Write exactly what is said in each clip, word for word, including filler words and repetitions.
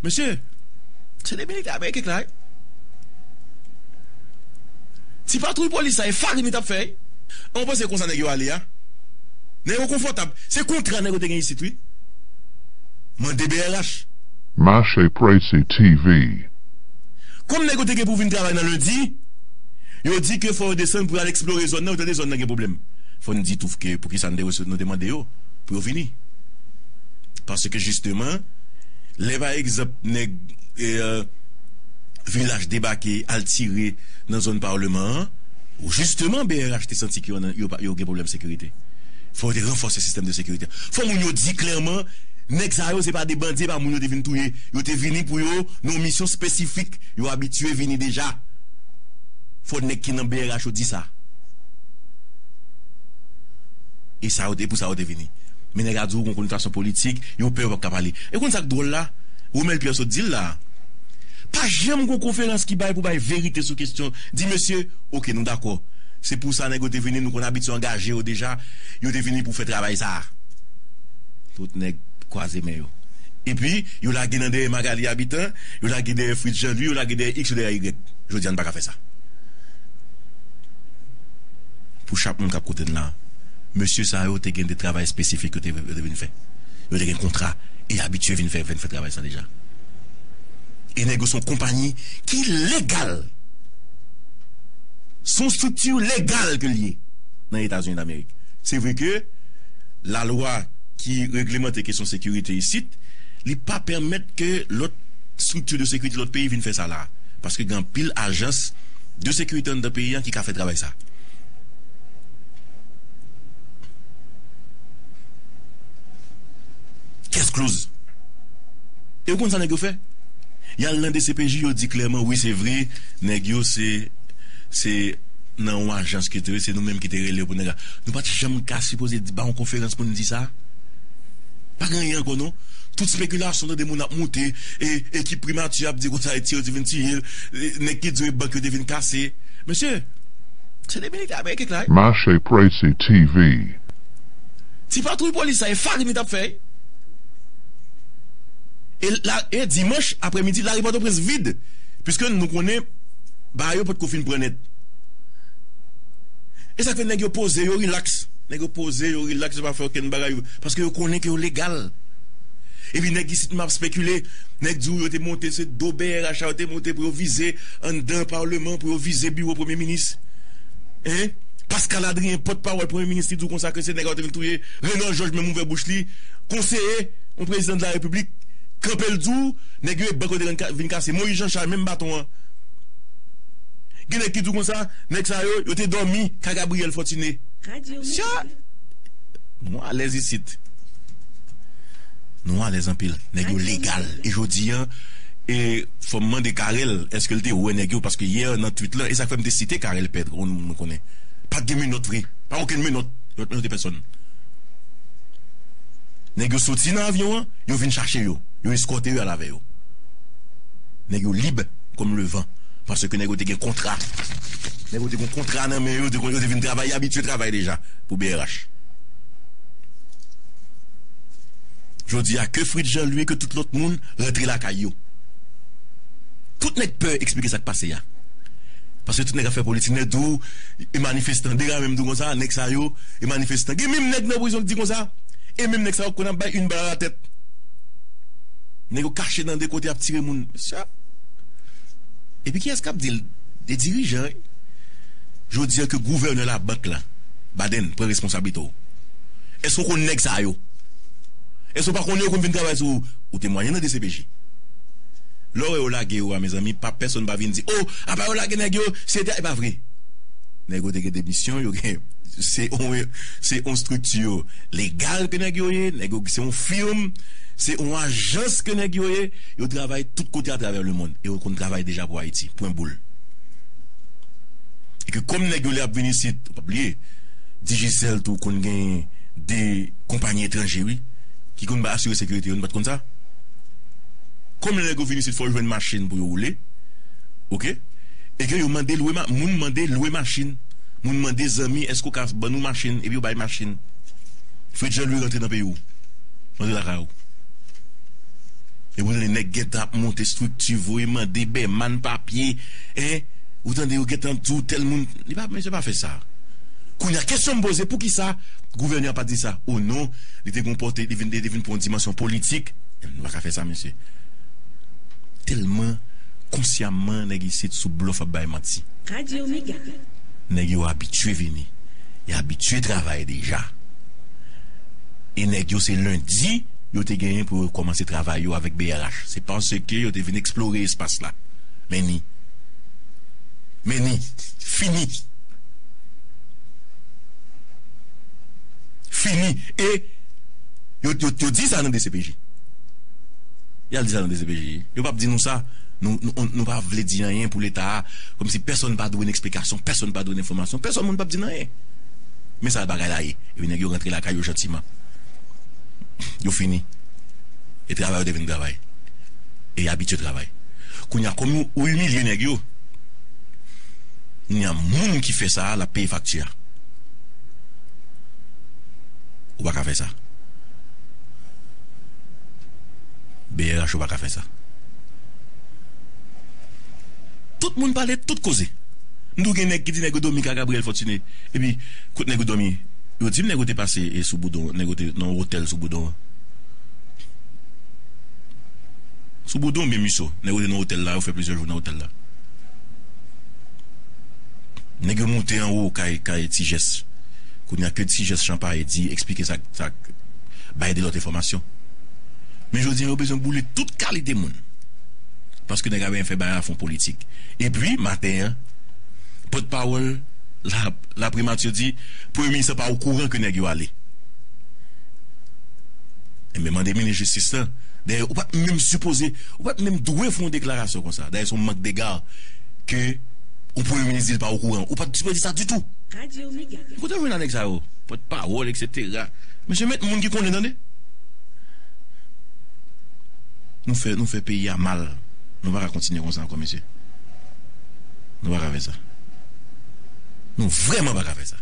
Mesye, se de militè ameriken k la, wi. Ti patwouy polis sa, e farin li t ap fè, wi. An, w panse konsa nèg yo ale a? Nèg yo konfòtab. Se kontra nèg yo te gen isit, wi. Mande B R H. Mache Presi T V. Kòm nèg yo te gen pou vin travay nan lendi, yo di ke fò yo desann pou y al eksplore zòn nan, yo tande zòn nan gen pwoblèm. Fò n di tou ke poukisa n te resevwa, nou te mande yo pou yo vini. Paske jisteman, lè pa egzanp nèg, e, Vilaj Debake al tire nan zòn Palman an, jisteman B R H te santi ke yo nan, yo pa, yo gen pwoblèm sekirite. Fò yo te ranfòse sistèm de sekirite. Fò moun yo di klèman, nèg sa yo se pa de bandi, e pa moun yo te vin touye. Yo te vini pou yo nan yon misyon espesifik. Yo abitye vini deja. Fò nèg ki nan B R H yo di sa. E sa yo te, e pou sa yo te vini. Men nèg la di w gon konotasyon politik, yo pè yo p ap ka pale. E w konn sa k dwòl la? Romel Pierre sot di l la. Pa janm gon konferans ki bay pou bay verite sou kesyon. Di mesye, oke, nou dakò. Se pou sa nèg yo te vini, nou konn abitye angaje yo deja. Yo te vini pou fè travay sa a. Tout nèg kwaze men yo. Epi, yo lage nan dèyè Magalie Habitant, yo lage dèyè Fritz Jean Louis, yo lage dèyè X, yo dèyè Y. Jodi a, n pa ka fè sa. Pou chak moun k ap koute n la, mesye sa yo te gen de travay espesifik yo te, yo te vin fè. Yo te gen kontra e abitye vin fè, vin fè travay sa deja. E nèg yo se yon konpayi ki legal. Se yon estrikti legal ke l ye nan Etazini Damerik. Se vre ke lalwa ki reglemante kesyon sekirite isit, li pa pèmèt ke lòt estrikti de sekirite lòt peyi vin fè sa la. Paske gen anpil ajans de sekirite anndan peyi an ki ka fè travay sa. Case close. E w konn sa nèg yo fè? Y al nan D C P J, yo di klèman, wi, se vre, nèg yo se, se nan yon ajans ki te, se nou menm ki te rele yo pou nèg la. Nou pa t janm ka sipoze di, ba yon konferans pou n di sa. Pa gen anyen ankò, non. Tout spekilasyon, tande moun ap moute, e ekip primati ap di konsa, e ti yo te vin tiye l, e nèg ki di w e bank yo te vin kase. Mesye, se de militè ameriken k la, wi. Mache Presi T V. Ti patwouy polis sa, e farin li t ap fè, wi. E la, e dimanch aprèmidi, lari Pòtoprens vid. Piske nou konnen, ba yo potko fin pran nèt. E sa k fè nèg yo poze, yo rilaks. Nèg yo poze, yo rilaks, yo pa fè okenn bagay. Paske yo konnen ke yo legal. Epi nèg isit m ap spekile, nèg di w yo te monte, se do B R H la, yo te monte pou yo vize anndan palman, pou yo vize biwo premye minis. Hein? Pascal Adrien, pòtpawòl premye minis, li di w konsa ke se nèg la yo te vin touye. Renor Georges menm ouvè bouch li, konseye yon prezidan de la repiblik, kanpe l di w, nèg yo e bank yo te vin ka-, vin kase. Moïse Jean Charles, menm baton an. Gen nèg ki di w konsa, nèg sa yo, yo te dòmi kay Gabriel Fortuné. Radyo Sya! Nou alèz isit. Nou alèz anpil. Nèg yo legal. E jodi a, e fò m mande Carel, èske l te wè nèg yo? Paske yè nan tweet lan, e sa k fè m te site Carel Pedre, yon moun mwen konnen. Pa t gen menòt vre. Pa okenn menòt. Yo pa t menote pèsonn. Nèg yo soti nan avyon an, yo vin chache yo. Yo eskòte yo al avè yo. Nèg yo lib kòm le van. Paske nèg yo te gen kontra. Nèg yo te gen kontra nan men yo, yo te, yo te vin travay, yo abitye travay deja pou B R H. Jodi a, ke Fritz Jean Louis, ke tout lòt moun rantre lakay yo. Tout nèg pè eksplike sa k pase a. Paske tout nèg ap fè politik, nèg di w, e manifestan, dega menm di w konsa, nèg sa yo, e manifestan. Gen menm nèg nan prizon k di konsa, e menm nèg sa yo konn ap bay yon bal a la tèt. Nèg yo kache nan de kote ap tire moun. Mesye, epi kiyès k ap di l? De dirijan, wi. Jodi a ke gouvènè labank la, Baden, pran responsablite w. Èske w konn nèg sa yo? Èske w pa konnen yo konn vin travay sou ou? Ou temwaye nan D C P J. Lè w wè yo lage yo a, mezanmi, pa pèsonn pa vin di, o, apa yo lage nèg yo, se te, e pa vre. Nèg yo te gen de misyon, yo gen, se on, se on estrikti legal ke nèg yo ye, nèg yo, se on fim, se on ajans ke nèg yo ye, yo travay tout kote atravè lemonn, e yo konn travay deja pou Ayiti, pwen boul. E ke kòm nèg yo lè y ap vin isit, ou p ap bliye, Digicel tou konn gen de konpayi etranje, wi, ki konn bay asire sekirite yo, nou pa t konn sa? Kòm lè nèg yo vin isit, fò yo jwenn machin pou yo woule, oke? E ke yo mande lwe ma-, moun mande lwe machin. Moun mande zanmi, èske w ka ban nou machin? Epi yo bay machin. Fritz Jean Louis rantre nan peyi w. Rantre lakay ou. E ou tande nèg gentan ap monte estrikti, voye mande Bèman papye, en? Ou tande yo gentan di w tèl moun. Li pa, mesye pa fè sa. Kounye a, kesyon m poze, poukisa gouvènè a pa di sa? O non, li te gon pòte, li vin, li te vin pran yon dimansyon politik. Nou pa ka fè sa, mesye. Tèlman, konsyaman, nèg isit sou blòf ap bay manti. Radyo Mega. Nèg yo abitye vini. Y abitye travay deja. E nèg yo, se lendi, yo te genyen pou yo kòmanse travay yo avèk B R H. Se paske yo te vin eksplore espas la. Men ni. Men ni. Fini. Fini. E yo, yo, yo di sa nan D C P J. Y al di sa nan D C P J. Yo p ap di nou sa. Nou, nou, nou pa vle di anyen pou Leta a. Kòmsi pèsonn pa dwe n eksplikasyon, pèsonn pa dwe n enfòmasyon, pèsonn moun p ap di n anyen. Men sa bagay la ye. Epi nèg yo rantre lakay yo jantiman. Yo fini. E travay yo te vin travay. E y abitye travay. Kounye a, kòm ou, ou imilye nèg yo, kounye a, moun ki fè sa a, l ap peye fakti a. Ou pa ka fè sa. B R H ou pa ka fè sa. Tout moun pale, tout koze. M tou gen nèg ki di nèg yo dòmi ka Gabriel Fortuné. Epi, kot nèg yo dòmi? Yo di m nèg yo te pase e sou Boudon, nèg yo te nan yon otèl sou Boudon an. Sou Boudon oubyen Miso, nèg yo te nan otèl la, yo fè plizyè jou nan otèl la. Nèg yo moute anwo kay, kay Ti Jès. Kounye a ke Ti Jès Chanpay di, eksplike sa, sa, bay de lòt enfòmasyon. Men jodi a, yo bezwen boule tout kalite moun. Paske nèg a benyen fè bagay la fon politik. Epi, maten an, pòtpawòl la, la primati di, premye minis lan pa okouran ke nèg yo ale. Enben, mande minis jistis lan. Dayè, ou pa t menm sipoze, ou pa t menm dwe fè yon deklarasyon konsa. Dayè, se yon mank dega ke yon premye minis di l pa okouran. Ou pa t sipoze di sa ditou. Kote w jwenn a nèg sa yo? Pòtpawòl, etsetera. Mesye, met moun ki konnen, tande. Nou fè, nou fè peyi a mal. Nou pa ka kontinye konsa ankò, mesye. Nou pa ka fè sa. Nou vrèman pa ka fè sa.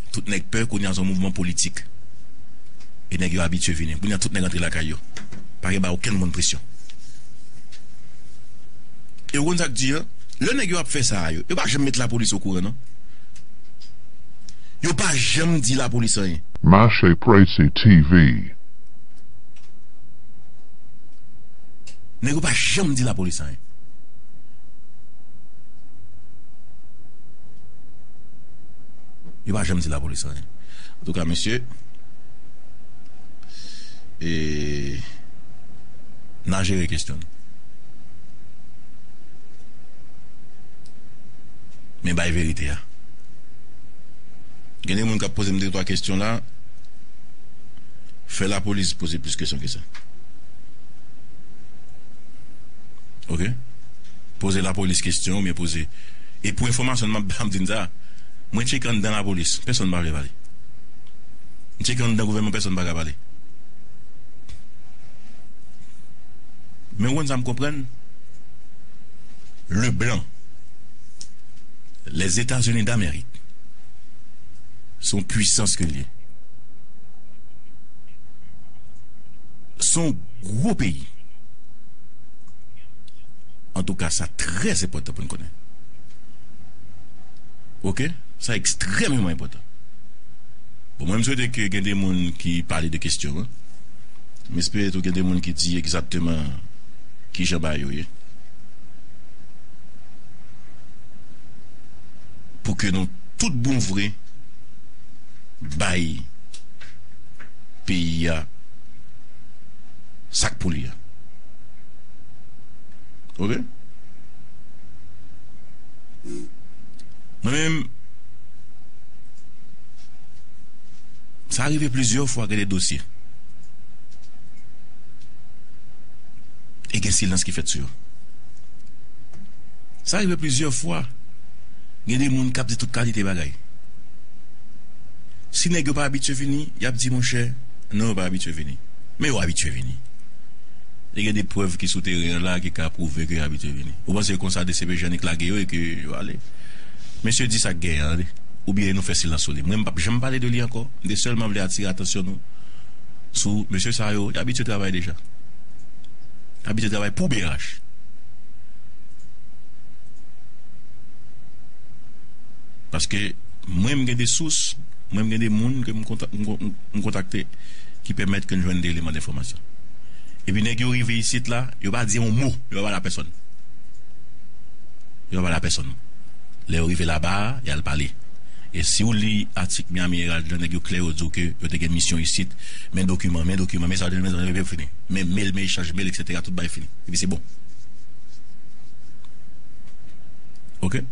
Tout nèg pè, kounye a se yon mouvman politik. E nèg yo abitye vini. Kounye a tout nèg antre lakay yo. Pa gen ba okenn moun presyon. E ou konn sa k di an? Lè nèg yo ap fè sa a yo, yo pa janm met lapolis okouran, non. Yo pa janm di lapolis anyen. Mache Presi T V. Nèg yo pa janm di lapolis anyen. Yo pa janm di lapolis anyen. Antouka, mesye, e, n a jere kesyon n. Men bay verite a. Gen de moun k ap poze m de twa kesyon la. Fè lapolis poze plis kesyon ke sa. Oke? Poze lapolis kesyon oubyen poze. E pou enfòmasyon n, m ap, m ap di n sa. Mwen tcheke anndan lapolis, pèsonn pa vle pale. M tcheke anndan gouvènman, pèsonn pa ka pale. Men ou konn sa m konprann? Leblan, Lèzetazini Damerik, se yon pwisans ke l ye. Se yon gwo peyi. Antouka, sa trè enpòtan pou n konnen. Oke? Sa ekstrèmeman enpòtan. Bon, mwen, m swete ke gen de moun ki pale de kesyon an. M espere tou gen de moun ki di egzakteman kijan bagay yo ye. Pou ke nou tout bon vre bay peyi a sa k pou li a. Oke? Mwen menm, sa rive plizyè fwa gen de dosye. E gen silans ki fèt sou yo. Sa rive plizyè fwa. Gen de moun k ap di tout kalite bagay. Si nèg yo pa abitye vini, y ap di, monchè, non, yo pa abitye vini. Men yo abitye vini. E gen de prèv ki sou teren an la ki ka pwouve ke yo abitye vini. Ou panse konsa D C P J annik lage yo e ke yo ale? Mesye, di sa k genyen an, tande. Oubyen nou fè silans sou li. Mwen, m p ap janm pale de li ankò. M te sèlman vle atire atansyon nou Sou mesye sa yo, y abitye travay deja. Y abitye travay pou B R H. Paske mwen, m gen de sous, mwen, m gen de moun ke m konta-, m kon-, m kontakte ki pèmèt ke n jwenn de eleman denfòmasyon. Epi nèg yo rive isit la, yo pa di yon mo, yo pa pale a pèsòn. Yo pa pale a pèsonn. Lè yo rive laba a, y al pale. E si w li atik Miami Herald lan, nèg yo klè, yo di w ke yo te gen misyon isit, men dokiman, men dokiman, men sa, men sa, men fini. Men mail, men echanj mail, etsetera, tout bagay fini. Epi se bon. Oke?